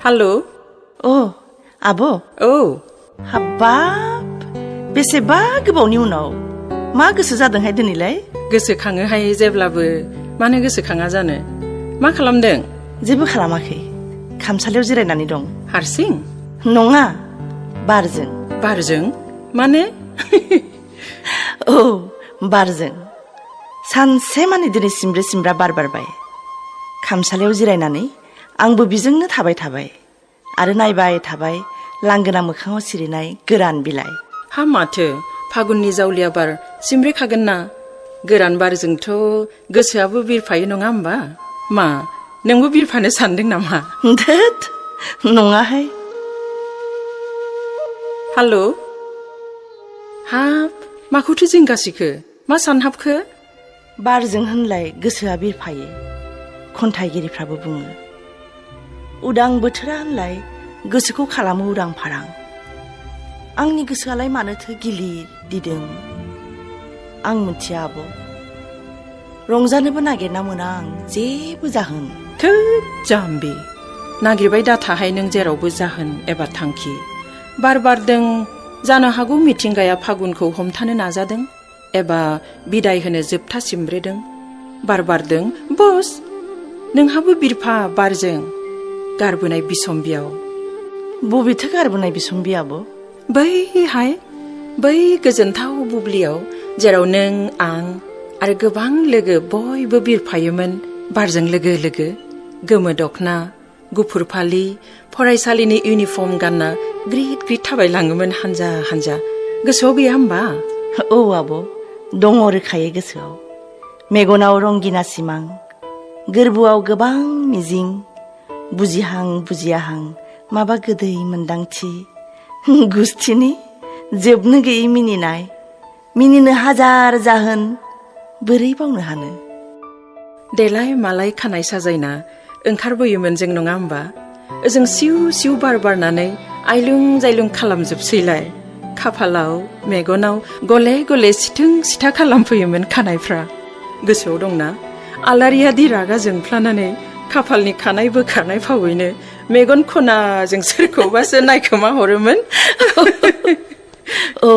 hello आब' औ हाबाब बेसेबा गोबावनि उनाव मा गोसो जादोंहाय दिनैलाय गोसोखाङोहाय जेब्लाबो मानो गोसोखाङा जानो मा खालामदों जेबो खालामाखै खामसालियाव जिरायनानै दं हारसिं नङा बारजों माने औ बारजों सानसे मानि दिनै सिमब्रे बार बारबाय खामसालियाव जिरायनानै आंबो बिजोंनो थाबाय आरो नायबाय थाबाय लांगोना मोखाङाव सिरिनाय गोरान बिलाइ हा माथो फागुननि जावलिया बार सिमब्रेखागोन ना गोरान बारजोंथ' गोसोआबो बिरफायो नङा होमबा मा नोंबो बिरफानो सानदों नामा धोत नङाहाय हेलो हाब माखौथो जिंगासिखो मा सानहाबखो बारजों होनलाय गोसोआ बिरफायो खन्थाइगिरिफ्राबो बुङो उदां बोथोरा होनलाय गोसोखौ खालामो उदां फारां आंनि गोसोआलाय मानोथो गिलिर दिदोम आं मिथिया आब' रंजानोबो नागिरना मोना आं जेबो जाहोन थोद जाम्बि नागिरबाय दाथाहाय नों जेरावबो जाहोन एबा थांखि बार बारदों जानो हागौ मिथिंगाया फागुनखौ हमथानो नाजादों एबा बिदाय होनो जोबथा सिमब्रेदों बार बारदों बस नोंहाबो बिरफा बारजों गारबोनाय बिसम्बियाव बबेथो गारबोनाय बिसम्बि आब' बैहाय बै गोजोनथाव बुब्लियाव जेराव नों आं आरो गोबां लोगो बयबो बिरफायोमोन बारजों लोगो गोमो दखना गुफुर फालि फरायसालिनि इउनिफर्म गानना ग्रिद थाबायलाङोमोन हानजा गोसोआव गैया होमबा औ आब' दङ रोखायै गोसोआव मेगनाव रंगिना सिमां गोरबोआव गोबां मिजिं बुजियाहां माबा गोदै मोन्दांथि गुस्थिनि जोबनो गैयै मिनिनो हाजार जाहोन बोरै बावनो हानो देलाय मालाय खानाय साजायना ओंखारबोयोमोन जों नङा होमबा ओजों सिउ बार बारनानै आइलुं जायलुं खालामजोबसैलाय खाफालाव मेगनाव गले सिथों सिथा खालामफैयोमोन खानायफ्रा गोसोआव दंना आलारियादि रागा जोंफ्लानानै खाफालनि खानाय बोखारनाय फावैनो मेगन खनाजों सोरखौबासो नायखोमा हरोमोन औ